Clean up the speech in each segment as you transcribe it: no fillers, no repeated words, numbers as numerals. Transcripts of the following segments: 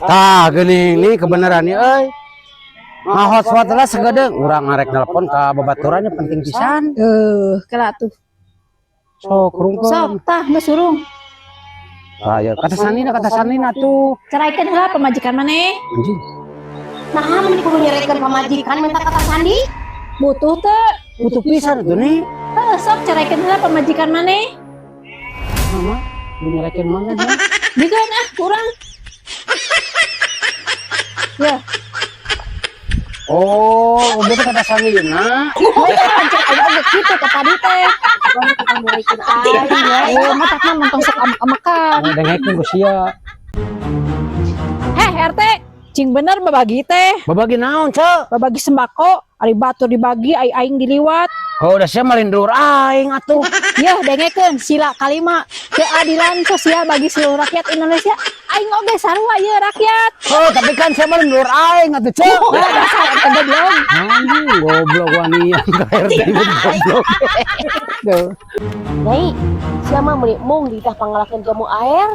Tah geuning nih kebenaran nih euy. Ngahotspot lah sakedeung urang ngarek nelpon ka babaturannya penting pisan. Kela tuh. Sok rungkeun. Sok tah geus surung. Tah ya kata Sanina, kata Sanina tuh. Ceraikeun heula pamajikan maneh. Anjing. Nah, meni kudu nyerekeun pamajikan minta kata sandi. Butuh teu? Butuh pisan tuh nih. Heuh, sok ceraikeun heula pamajikan maneh. Mama, lu nyerekeun mana dia? Bikeun ah kurang. Ya, Oh, udah tuh kata Sanina. pancet aja oge kitu ka tadi teh. Tukang nyerekeun aing ya. Oh, matakna mun tong sok amek-amekan. Oh, dengekeun ku sia. Heh, RT, cing bener babagi teh. Babagi naon, Cek? Babagi sembako, ari batur dibagi, ai aing diliwat. Oh, udah sia malin dulur aing atuh. Yeuh, dengekeun sila kalima keadilan sosial bagi seluruh rakyat Indonesia. Aing oge sarua ieu rakyat. Oh, tapi kan sia malin dulur aing atuh, Cek. Wah, dasar ente goblok. Anjing, goblok wanian ka RT goblok. Tuh. Nyai, sia mah meuni mung ditah pangalakeun jamu air.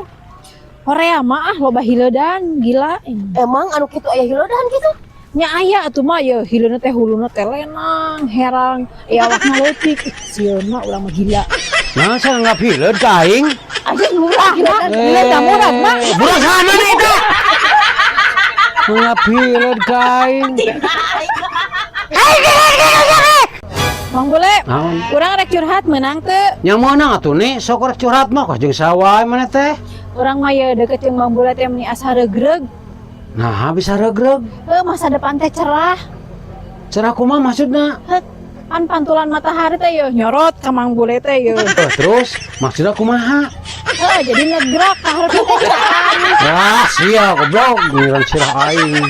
Horea mah ah loba hileudan, gila. Emang anu kitu aya hileudan kitu? Nya aya atuh mah ye hileudna teh huluna teh lenang, herang, awakna leutik. Ih, sieun mah urang mah gila. Nah, saya nggak hileud ka aing. Aja murah, mah. Hileud murah mah. Burak sana nih itu. Nggak hileud ka aing. Mang Bule, Naon? urang rek curhat meunang teu? Yang mana atuh nih? Sok rek curhat mah kos jeung sawae mana teh? Urang mah ye deket jeung Mang Bule teh meni asa regreg. Nah, bisa regreg. Heuh, masa depan teh cerah. Cerah kumaha maksudna? Heuh, pan pantulan matahari teh ye nyorot ka Mang Bule teh ye. Eh, terus maksudna kumaha? Heuh, jadi negrak ka hareup teh cerah. Wah, sia goblok, ngiran sirah aing.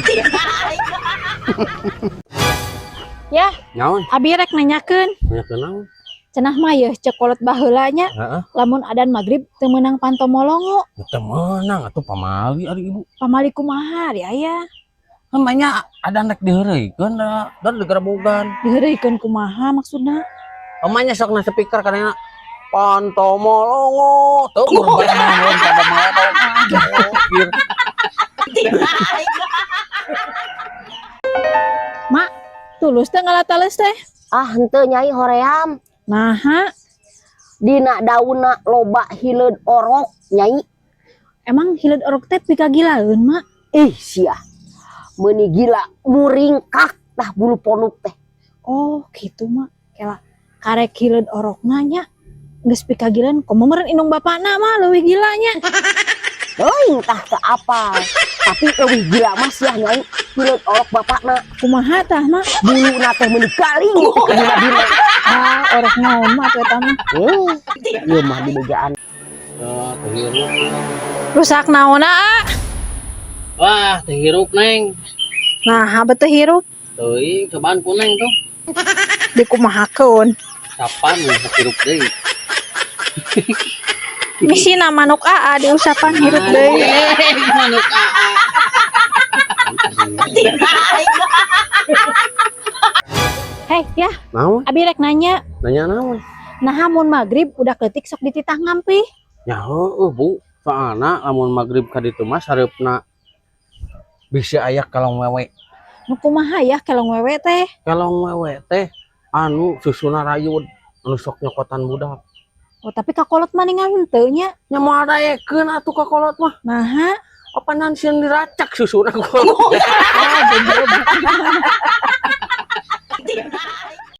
Ya, Naon? abi rek nanyakeun. Nanyakeun naon? Cenah mah ye cek kolot baheula nya. Heeh. Lamun adan magrib teu meunang panto molongo. Teu meunang atuh pamali ari ibu. Pamali kumaha ari aya? Namanya adan rek diheureuykeun da dan digerobogan. Diheureuykeun kumaha maksudna? Emangnya sok na speaker kadang panto molongo tuh kurban naon pada maledog. Mak, tulus teh ngalataleus teh? Ah, henteu Nyai hoream. Naha, Dina daunna loba hileud orok, Nyai. Emang hileud orok teh pikagilaeun, Mak? Ih, sia. Meuni gila muringkak tah bulu ponuk teh. Oh, gitu, Mak. Kela karek hileud orokna nya geus pikagilaeun komo meureun indung bapana mah leuwih gila nya. Teuing tah teu apal. Tapi leuwih gila mah sia Nyai hileud orok bapakna. Kumaha tah, Mak? Buluna teh meuni galing teh dina-dina. Ah, orok naon mah atuh eta mah. Ieu mah dibejaan. Teu hirup. Rusak naonna, ah? Wah, teu hirup, Neng. Nah, bet teu hirup. Teuing cobaan ku Neng tuh. Dikumahakeun. Kapan teu hirup deui? Misina manuk aa diusapan hirup deui. Manuk aa. Hei, ya, Naon? abi rek nanya. Nanya naon? Nah, mun magrib udah kletik sok dititah ngampih. Ya heueuh, Bu. Soalna lamun magrib ka ditu mah sareupna bisi aya kalong wewe. Nu kumaha ya kelong wewe teh? Kalong wewe teh anu susuna rayud, anu sok nyokotan budak. Oh, tapi kakolot mah ningal henteu nya. Nya moal daekeun atuh kakolot mah. Naha? Apanan sieun diracak susuna ku kolot. Ah, goblok.